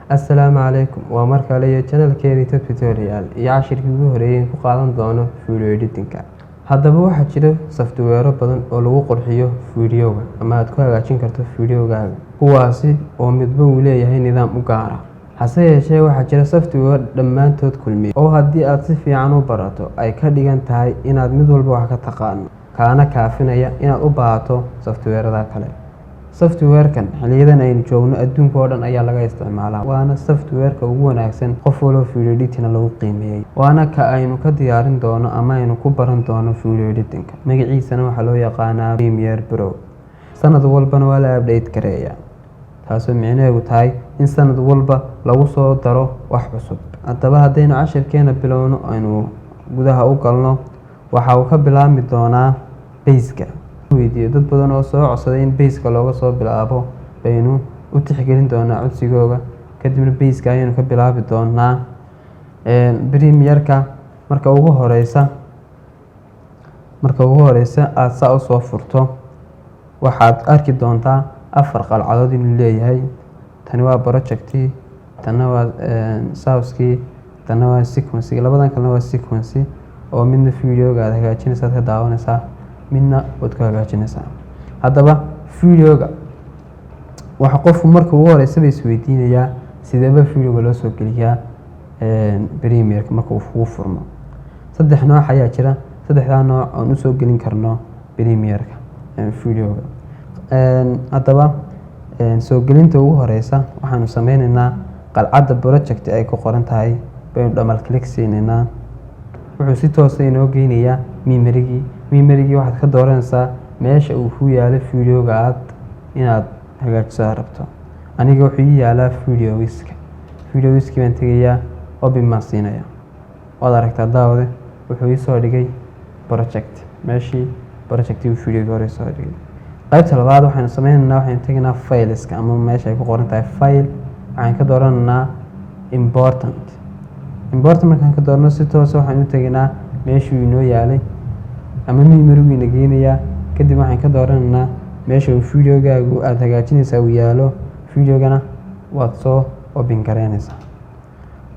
Assalaamu calaykum. Waa mar kale iyo channelkeeni Top Tutorial iyo cashirkii ugu horeeyay ku qaadan doono video editing-ka. Haddaba, waxaa jira software badan oo lagu qurxiyo videoga ama aad ku hagaajin karto videogaaga, kuwaasi oo midba uu leeyahay nidaam u gaar ah. Hase yeeshee, waxaa jira software dhammaantood kulmiya oo haddii aad si fiican u barato ay ka dhigan tahay inaad mid walba wax ka taqaano, kaana kaafinaya inaad u baahato software-da kale. Software-kan xiliyadan aynu joogno adduunka oo dhan ayaa laga isticmaalaa, waana software-ka ugu wanaagsan qof walba video editing lagu qiimeeyay, waana ka aynu ka diyaarin doono ama aynu ku baran doono video editing-ka. Magaciisana waxaa loo yaqaanaa Premiere Pro. Sanad walbana waa la update gareeyaa, taasoo micnaheedu tahay in sanad walba lagu soo daro wax cusub. Haddaba, haddaynu cashirkeena bilowno, aynu gudaha u galno, waxa uu ka bilaabmi doonaa basic-ga. Weydiiyo dad badan oo soo codsaday in basic-ga looga soo bilaabo, baynu u tixgelin doonaa codsigooga. Kadibna basic-ga ayaynu ka bilaabi doonaa Premiere-ka. Marka ugu horeysa aada saa usoo furto, waxaad arki doontaa afar qalcadood inuu leeyahay. Tani waa project-ii, tanna waa source-kii, tanna waa sequence, labadan kalena waa sequence, oo midna videoga aad hagaajinaysa aad ka daawanaysaa, midna waad ku hagaajinaysaa. Haddaba, videoga waxa qofku marka ugu horeysaba isweydiinayaa, sideeba videoga loo soo geliyaa Premiere-ka marka uu kugu furmo? Saddex nooc ayaa jira. Saddexdaa nooc oon usoo gelin karno Premiere-ka videoga. Haddaba, soo gelinta ugu horeysa waxaanu sameyneynaa qalcadda project ay ku qoran tahay baynu double click siineynaa. Wuxuu si toosa inoo geynayaa memory-gii. Memory-gii waxaad ka dooranaysaa meesha uu ku yaalo videoga aad inaad hagaajiso aad rabto. Aniga wuxuu ii yaalaa videowiska. Videowiskii baan tegayaa, open baan siinaya. Waad aragtaa, daawade, wuxuu ii soo dhigay project, meeshii projectii uu videoga hore soo dhigay. Qaybta labaad waxaynu sameynaynaa, waxaynu tegaynaa fileska ama meesha ay ku qoran tahay file. Waxaan ka dooranaynaa important. Important markaan ka doorano, si toosa waxaan u tegaynaa meeshuu inoo yaalay ama memory-gu ina geynayaa. Kadib waxaan ka dooranaynaa meesha uu videogaagu aada hagaajinaysaa uu yaalo. Videogana waad soo open gareynaysaa.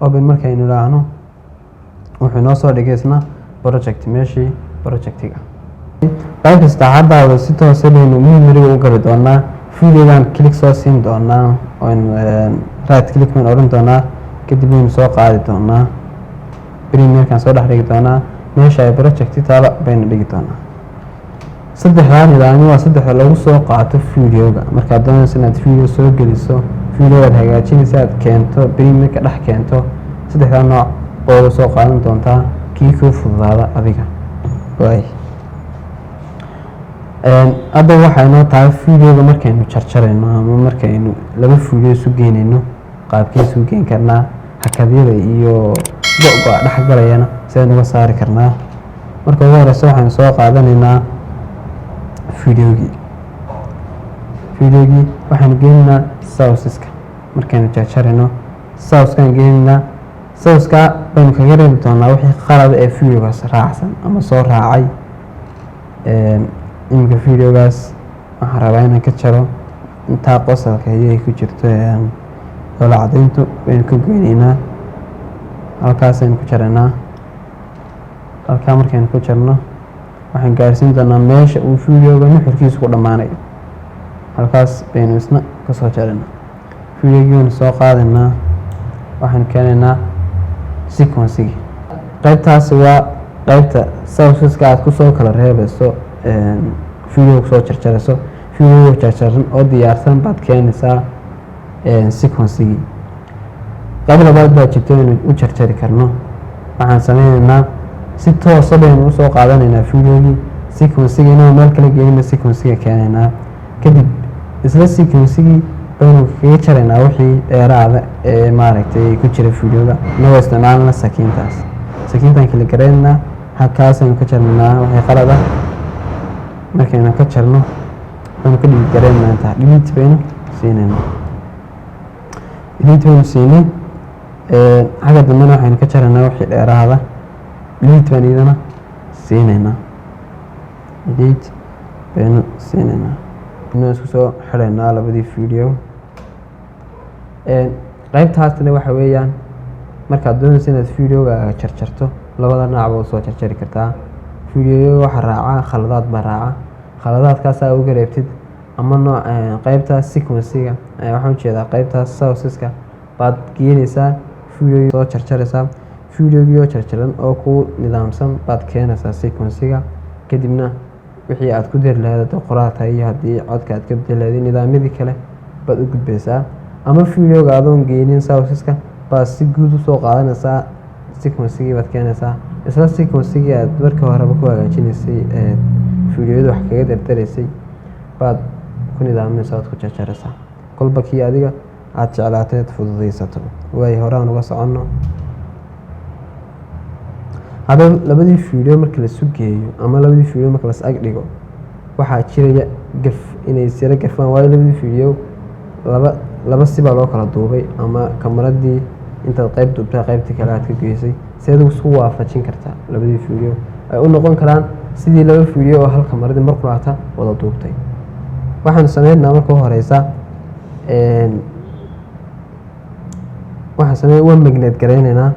Open markaynu idhaahno, wuxuu inoo soo dhigay isna project, meeshii projectiga. Qaybta saddexaad, daawada, si toosa baynu memory-ga u gali doonaa. Videogan click soo siin doonaa, oynu right click baynu odhan doonaa. Kadib baynu soo qaadi doonaa, Premiere-kan soo dhex dhigi doonaa, meesha ay project taalo baynu dhigi doonaa. Saddexdaa nidaami waa saddexda lagu soo qaato videoga. Markaad doonayso inaad video soo geliso, video aad hagaajinaysa aad keento Premiere-ka dhex keento, saddexdaa nooc ooga soo qaadan doontaa kii kuu fududaada adiga. Waay, hadda waxay noo tahay videoga markaynu jarjarayno ama markaynu laba video isu geynayno, qaabkee isu geyn karnaa, hakadyada iyo go-go-a dhex galayana sidaynu uga saari karnaa? Marka ugu horeysa waxaynu soo qaadanaynaa videogii. Videogii waxaynu geynaynaa sourceska. Markaynu jarjarayno, sourcekaan geynaynaa. Sourceka baynu kaga reebi doonaa wixii qalada ee videogaas raacsan ama soo raacay. Iminka videogaas waxaan rabaa inaan ka jaro intaa qosalka iyo ay ku jirto dhoola cadayntu. Baynu ka goyneynaa, halkaasaynu ku jaraynaa. Halkaa markaynu ku jarno, waxaan gaarsiin doonaa meesha uu videoga nuxurkiisu ku dhammaanayo. Halkaas baynu isna kasoo jaraynaa. Videogii baynu soo qaadaynaa, waxaynu keenaynaa sequencigii. Qaybtaasi waa qaybta sourceska aad kusoo kala reebayso video, kusoo jarjarayso. Video jarjaran oo diyaarsan baad keenaysaa sequencigii. Qayb labaad baa jirto inuu u jarjari karno. Waxaan sameyneynaa, si toosa baynu usoo qaadanaynaa videogii sequencigii, inagoo meel kala geenina sequenciga keenaynaa. Kadib isla sequencigii baynu kaga jaraynaa wixii dheeraada ee maaragtay ku jira videoga, inagoo isticmaalna sakiintaas. Sakiintaan kala garaynaynaa, halkaasaynu ka jarnaynaa wixii qalad ah. Markaynu ka jarno, baynu ka delete garaynaa. Intaa delete baynu siinaynaa. Delete baynu siinay. Xagga dambena waxaynu ka jaraynaa wixii dheeraada. Delete baan iyadana siinaynaa, delete baynu siinaynaa. Inuu isku soo xidhaynaa labadii video. Qaybtaasna waxa weeyaan markaad doonayso inaad videogaaga jarjarto, labada dhinacba u soo jarjari kartaa. Videoga waxa raaca khaladaad baa raaca, khaladaadkaas aa uga reebtid ama nooc qaybta sequencega, waxaan ujeedaa qaybta sourceska baad geenaysaa, video soo jarjaraysaa. Videogii oo jarjaran oo ku nidaamsan baad keenaysaa sequencega. Kadibna wixii aad ku dari lahayd, haddii qoraal tahay iyo haddii codka aad ka bedeli lahayd, nidaamyadii kale baad u gudbaysaa. Ama videoga adoon geenin sourceska baad si guud usoo qaadanaysaa, sequencegii baad keenaysaa, isla sequencegii aad markii horeba ku hagaajinaysay, videoyada wax kaga dardaraysay baad ku nidaaminaysaa, waad ku jarjaraysaa kolba kii adiga aad jeclaatay aad fududaysato. Waayo, hore aan uga soconno. Haddaba labadii video marka laisu geeyo ama labadii video marka las ag dhigo, waxaa jiraya gaf, inay sira gafaan, waayo labadii video laba laba sibaa loo kala duubay, ama kamaradii intaad qeyb duubtay qeybtii kale aad ka geysay. Seed isku waafajin kartaa labadii video ay u noqon karaan sidii laba video oo hal kamaradii mar quraata wada duubtay? Waxaanu sameynaa marka u horeysa, waxaan samey waa magnet gareyneynaa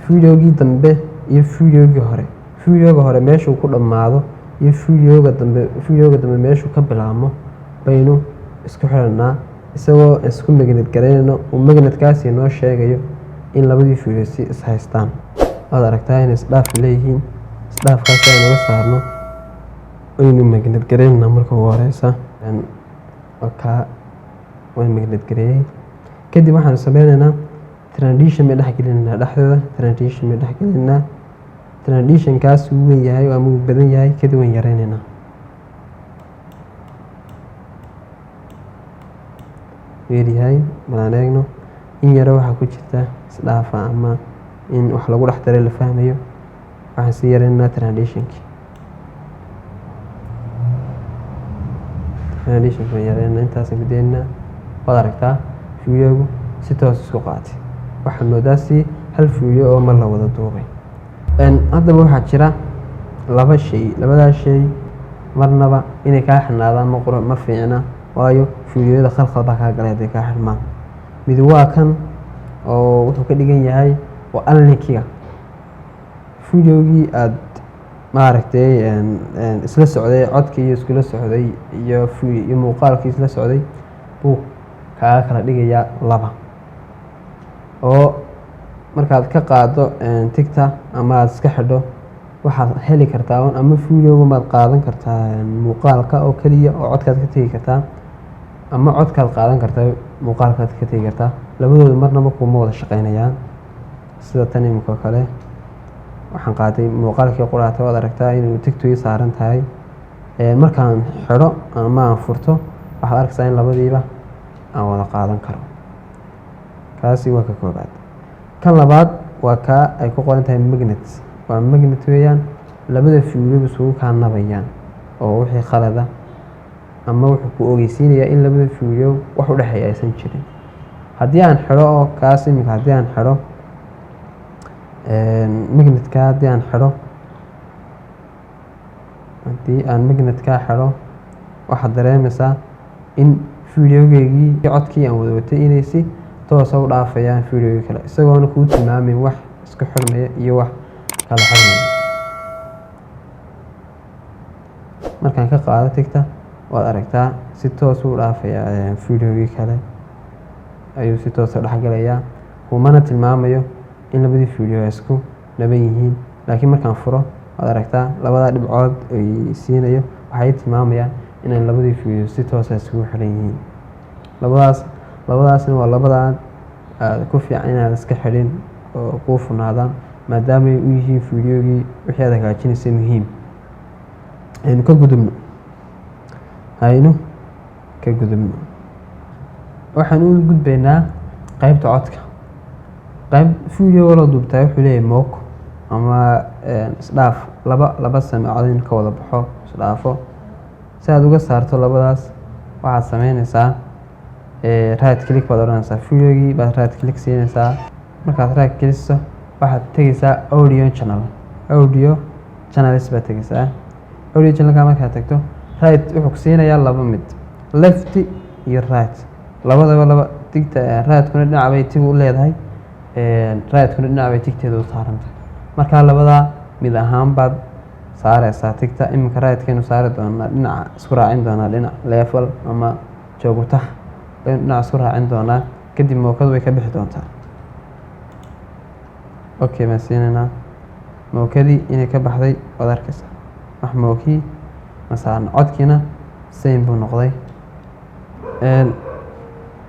videogii dambe iyo videogii hore. Videoga hore meeshuu ku dhammaado iyo videoga dambe meeshuu ka bilaabmo baynu isku xidhanaa, isagoo isku magnet gareynayno, uu magnetkaasi noo sheegayo in labadii video si is haystaan. Waad aragtaa inay isdhaaf leeyihiin. Isdhaafkaas aynu uga saarno waynu magnet gareyneynaa marka ugu horeysa. Kaa waan magnet gareeyey. Kadib waxaanu sameyneynaa transition bay dhex gelinaynaa dhexdooda, transition bay dhex gelinaynaa. Transitionkaas wuu weyn yahay ama wuu badan yahay, kadib waan yareyneynaa. Yar yahay, bal aan eegno. In yaro waxaa ku jirta isdhaafa ama in wax lagu dhex daray la fahmayo. Waxaan sii yareyneynaa transitionki. Transitionka waan yareynaa, intaasaan ku daynaa. Waad aragtaa, videogu si toos isku qaatay, waxaad moodaa si hal video oo mar la wada duubay. Haddaba waxaa jira laba shay. Labadaas shay marnaba inay kaa xirnaadaan ma quro, ma fiicna, waayo videoyada khalkhal baa kaa galay hadday kaa xirmaan. Mid waa kan oo wuxuu ka dhigan yahay waa unlinkiga videogii aad maaragtay isla socday, codkii iyo iskula socday iyo muuqaalkii isla socday buu kaaga kala dhigayaa laba. Oo markaad ka qaado tigta ama aada iska xidho, waxaad heli kartaa un ama videoga maad qaadan kartaa muuqaalka oo keliya oo codkaad ka tegi kartaa, ama codkaad qaadan kartaa, muuqaalkaad ka tegi kartaa. Labadooda marnaba kuma wada shaqeynayaan. Sida tan imika oo kale, waxaan qaaday muuqaalkii quraata. Waad aragtaa inuu tigtu ii saaran tahay. Markaan xidho ama aan furto, waxaad arkaysaa in labadiiba aan wada qaadan karo. Kaasi waa ka koobaad. Kan labaad waa kaa ay ku qoran tahay magnet. Waa magnet weeyaan, labada video isugu kaa nabayaan oo wixii khalada ama wuxuu ku ogeysiinayaa in labada video wax u dhexeeya aysan jirin. Haddii aan xidho oo kaas iminka haddii aan xidho magnetka, haddii aan xidho, haddii aan magnetkaa xidho, waxaad dareemaysaa in videogeygii codkii aan wada watay inay si toosa u dhaafayaan videogii kale, isagoona kuu tilmaamayn wax isku xirmaya iyo wax kala xirmaya. Markaan ka qaado tigta, waad aragtaa, si toos u dhaafayaa videogii kale ayuu si toosa dhexgalayaa, kumana tilmaamayo in labadii video ay isku dhaban yihiin. Laakiin markaan furo, waad aragtaa, labada dhibcood ay siinayo waxay tilmaamayaan inay labadii video si toosa isugu xiran yihiin. Labadaasna waa labadaa aad ku fiican inaad iska xidhin oo kuu furnaadaan, maadaamay u yihiin videogii wixii aad hagaajinaysay muhiim. Aynu ka gudubno, aynu ka gudubno. Waxaan u gudbaynaa qeybta codka. Qayb video loo duubtaa wuxuu leeyahay moog ama isdhaaf, laba laba samecad in ka wada baxo isdhaafo. Si aad uga saarto labadaas, waxaad sameynaysaa right click baad odhanaysaa, videogii baad right click siinaysaa. Markaad right click siiso, waxaad tegeysaa audio channel, audio channels baad tegeysaa. Audio channelka markaad tagto, right wuxuu ku siinayaa laba mid, left iyo right, labadaba laba. Tick-ta right-kuna dhinac bay tick u leedahay, right-kuna dhinac bay tick-teeda u saarantahay. Markaa labadaa mid ahaan baad saareysaa tick-ta. Iminka right-kaynu saari doonaa, dhinaca isku raacin doonaa, dhinac level ama joogutax baynu dhinac isku raacin doonaa. Kadib mookadu way ka bixi doontaa. Okay baan siinaynaa. Mookadii inay ka baxday waad arkaysaa, wax mookii ma saarna. Codkiina same buu noqday.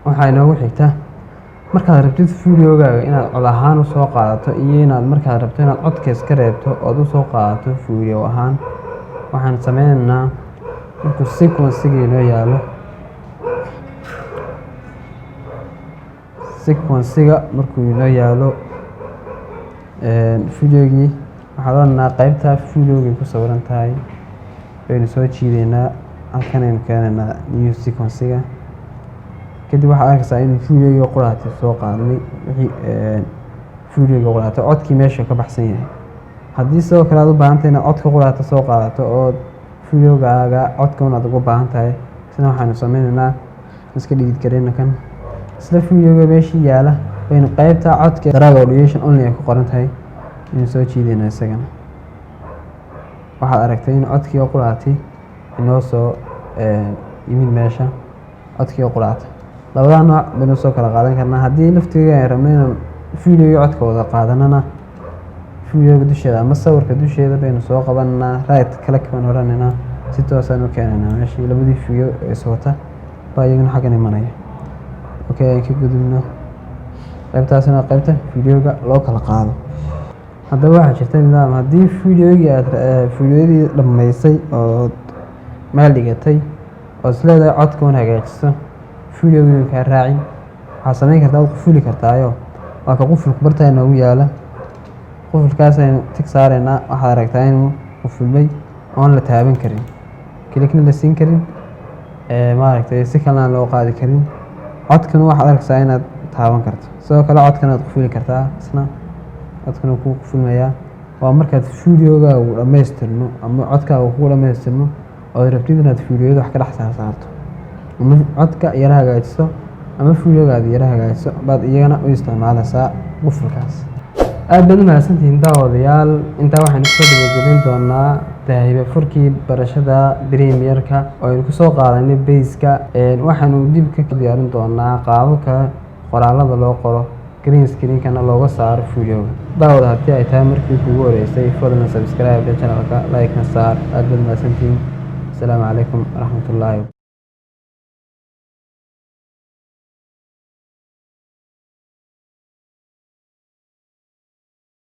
Waxaa inoogu xigta, markaad rabtid videogaaga inaad cod ahaan usoo qaadato iyo inaad markaad rabto inaad codka iska reebto ood usoo qaadato video ahaan, waxaan sameyneynaa markuu sequence-ga inoo yaalo, sequence-ga markuu inoo yaalo videogii, waxaan odhanaynaa qeybta videogay ku sawiran tahay baynu soo jiideynaa, halkan aynu keenaynaa new sequence-ga. Kadib waxaad arkaysaa inuu videogii quraatay soo qaadnay, wixii videoga quraatay, codkii meesha ka baxsan yahay. Haddii sidoo kale aad u baahan tahay inaad codka quraata soo qaadato oo videogaaga codka un aad uga baahan tahay, isna waxaanu sameyneynaa iska dhigid gareyna kan isla videoga meeshii yaala baynu qeybta codka drag audio only ay ku qoran tahay aynu soo jiideynaa isagana. Waxaad aragtay in codkii oo quraatay inoo soo yimid meesha, codkii oo quraata. Labadaa nooc baynu soo kala qaadan karnaa. Haddii laftiga aan rabno inaan videoga codka wada qaadanana, videoga dusheeda ama sawirka dusheeda baynu soo qabananaa, right click baan odhanaynaa, si toosaan u keenaynaa meeshii. Labadii video ee is wata baa iyaguna xaggan imanaya. Okay, aan ka gudubno qaybtaasina, qaybta videoga loo kala qaado. Haddaba waxaa jirta nidaam: haddii videogii aad videoyadii dhammaysay ood meel dhigatay oo is leedahay codka un hagaajiso, videogii kaa raacin, waxaad samayn kartaa, waad qufuli kartaayo. Waa ka qufulku bartaa inoogu yaala, qufulkaas aynu tick saaraynaa. Waxaad aragtaa inuu qufulmay oon la taaban karin, click-na la siin karin, maaragtay, si kalena aan loo qaadi karin. Codkana waxaad arkaysaa inaad taaban karto. Sidoo kale codkana waad qufuli kartaa, isna codkana wuu kuu qufulmayaa. Waa markaad videogaagu dhammaystirmo ama codkaagu kuu dhammaystirmo ood rabtid inaad videoyada wax ka dhex saarsaarto ama codka yara hagaajiso ama videogaada yara hagaajiso, baad iyagana u isticmaalaysaa qufulkaas. Aad baad u mahadsantihiin, daawadayaal. Intaa waxaynu kusoo gabagabeyn doonaa daahiba furkii barashada Premiere-ka oo aynu kusoo qaadanay basic-ka. Waxaanu dib ka diyaarin doonaa qaababka qoraalada loo qoro, green screen-kana looga saaro videoga. Daawada, haddii ay tahay markii kugu horeysay, fadlan subscribe channelka, like-na saar. Aad baad mahadsantihiin. Asalaamu calaykum waraxmatullaahi.